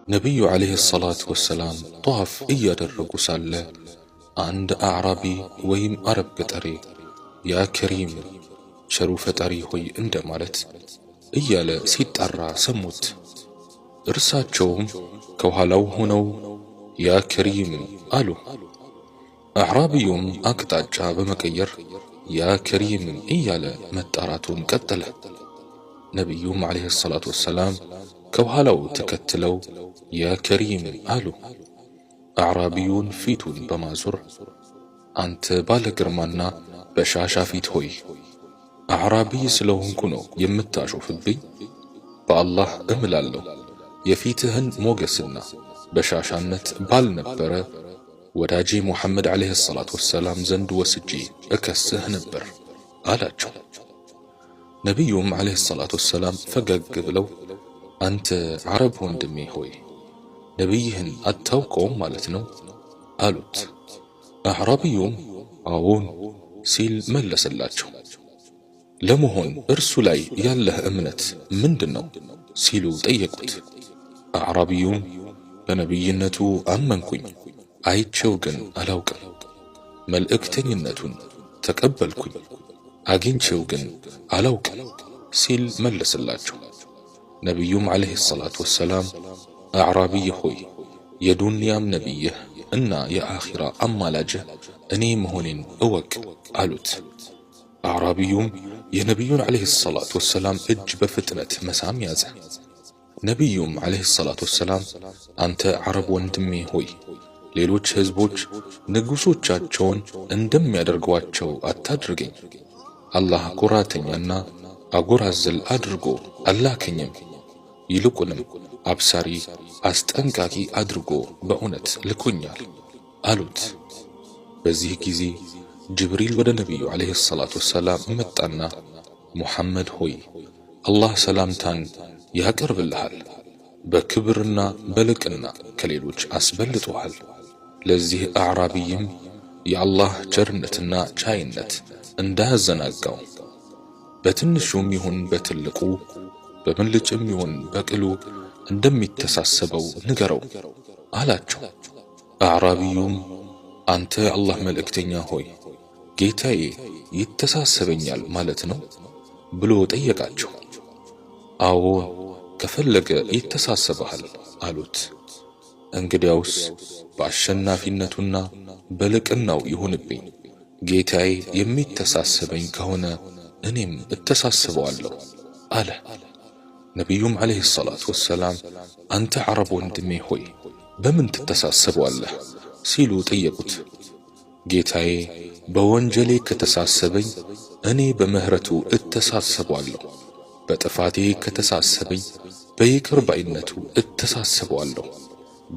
ነቢዩ ዓለይሂ ሰላቱ ወሰላም ጠዋፍ እያደረጉ ሳለ አንድ አዕራቢ ወይም አረብ ገጠሬ ያ ከሪም፣ ቸሩ ፈጣሪ ሆይ እንደማለት እያለ ሲጣራ ሰሙት። እርሳቸውም ከኋላው ሆነው ያ ከሪም አሉ። አዕራቢዩም አቅጣጫ በመቀየር ያ ከሪም እያለ መጣራቱን ቀጠለ። ነቢዩም ዓለይሂ ሰላቱ ወሰላም ከኋላው ተከትለው ያ ከሪም አሉ። አዕራቢዩን ፊቱን በማዞር አንተ ባለ ግርማና በሻሻ ፊት ሆይ፣ አዕራቢ ስለሆንኩ ነው የምታሾፍብኝ? በአላህ እምላለሁ፣ የፊትህን ሞገስና በሻሻነት ባልነበረ ወዳጄ ሙሐመድ ዓለይሂ ሰላቱ ወሰላም ዘንድ ወስጄ እከስህ ነበር አላቸው። ነቢዩም ዓለይሂ ሰላቱ ወሰላም ፈገግ ብለው አንተ አረብ ወንድሜ ሆይ፣ ነቢይህን አታውቀውም ማለት ነው አሉት። አዕራቢዩም አዎን ሲል መለሰላቸው። ለመሆን እርሱ ላይ ያለህ እምነት ምንድን ነው ሲሉ ጠየቁት። አዕራቢዩም በነቢይነቱ አመንኩኝ፣ አይቼው ግን አላውቅም። መልእክተኝነቱን ተቀበልኩኝ፣ አግኝቼው ግን አላውቅም ሲል መለሰላቸው። ነቢዩም ዓለይሂ ሰላቱ ወሰላም አዕራቢይ ሆይ፣ የዱንያም ነቢይህ እና የአኺራ አማላጅህ እኔ መሆኔን እወቅ አሉት። አዕራቢዩም የነቢዩን ዓለይሂ ሰላቱ ወሰላም እጅ በፍጥነት መሳም ያዘ። ነቢዩም ዓለይሂ ሰላቱ ወሰላም አንተ አረብ ወንድሜ ሆይ፣ ሌሎች ህዝቦች ንጉሶቻቸውን እንደሚያደርጓቸው አታድርገኝ። አላህ ኩራተኛና አጎራዘል አድርጎ አላከኝም። ይልቁንም አብሳሪ አስጠንቃቂ አድርጎ በእውነት ልኮኛል አሉት። በዚህ ጊዜ ጅብሪል ወደ ነቢዩ ዓለይሂ ሰላቱ ወሰላም መጣና ሙሐመድ ሆይ፣ አላህ ሰላምታን ያቀርብልሃል፣ በክብርና በልቅና ከሌሎች አስበልጦሃል። ለዚህ አዕራቢይም የአላህ ቸርነትና ቻይነት እንዳያዘናጋው፣ በትንሹም ይሁን በትልቁ፣ በብልጭም ይሁን በቅሉ እንደሚተሳሰበው ንገረው አላቸው። አዕራቢዩም አንተ የአላህ መልእክተኛ ሆይ፣ ጌታዬ ይተሳሰበኛል ማለት ነው ብሎ ጠየቃቸው። አዎ፣ ከፈለገ ይተሳሰበሃል አሉት። እንግዲያውስ በአሸናፊነቱና በልቅናው ይሁንብኝ፣ ጌታዬ የሚተሳሰበኝ ከሆነ እኔም እተሳስበዋለሁ አለ። ነቢዩም ዓለይሂ ሰላቱ ወሰላም አንተ ዓረብ ወንድሜ ሆይ፣ በምን ትተሳሰበዋለህ ሲሉ ጠየቁት። ጌታዬ በወንጀሌ ከተሳሰበኝ እኔ በምህረቱ እተሳሰበዋለሁ፣ በጥፋቴ ከተሳሰበኝ በይቅር ባይነቱ እተሳሰበዋለሁ፣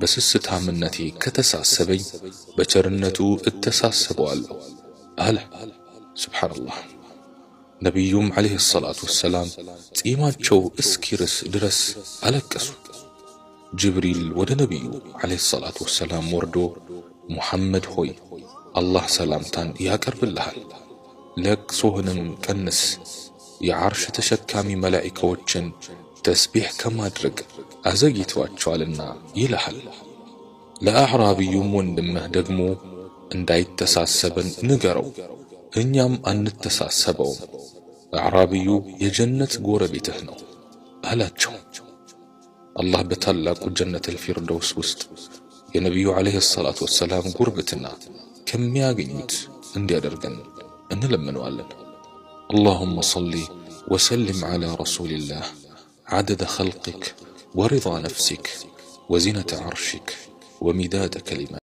በስስታምነቴ ከተሳሰበኝ በቸርነቱ እተሳሰበዋለሁ አለ። ሱብሓነላህ። ነቢዩም ዓለይሂ ሰላቱ ወሰላም ጺማቸው እስኪርስ ድረስ አለቀሱ። ጅብሪል ወደ ነቢዩ ዓለይሂ ሰላቱ ወሰላም ወርዶ ሙሐመድ ሆይ፣ አላህ ሰላምታን ያቀርብልሃል፣ ለቅሶህንም ቀንስ፣ የዓርሽ ተሸካሚ መላኢካዎችን ተስቢሕ ከማድረግ አዘግይተዋቸዋልና ይልሃል። ለአዕራቢዩም ወንድምህ ደግሞ እንዳይተሳሰበን ንገረው፣ እኛም አንተሳሰበውም። አዕራቢዩ የጀነት ጎረቤትህ ነው አላቸው። አላህ በታላቁ ጀነተል ፊርደውስ ውስጥ የነቢዩ ዓለይሂ ሰላቱ ወሰላም ጉርብትና ከሚያገኙት እንዲያደርገን እንለምነዋለን። اللهم صل وسلم على رسول الله عدد خلقك ورضا نفسك وزنة عرشك ومداد كلماتك.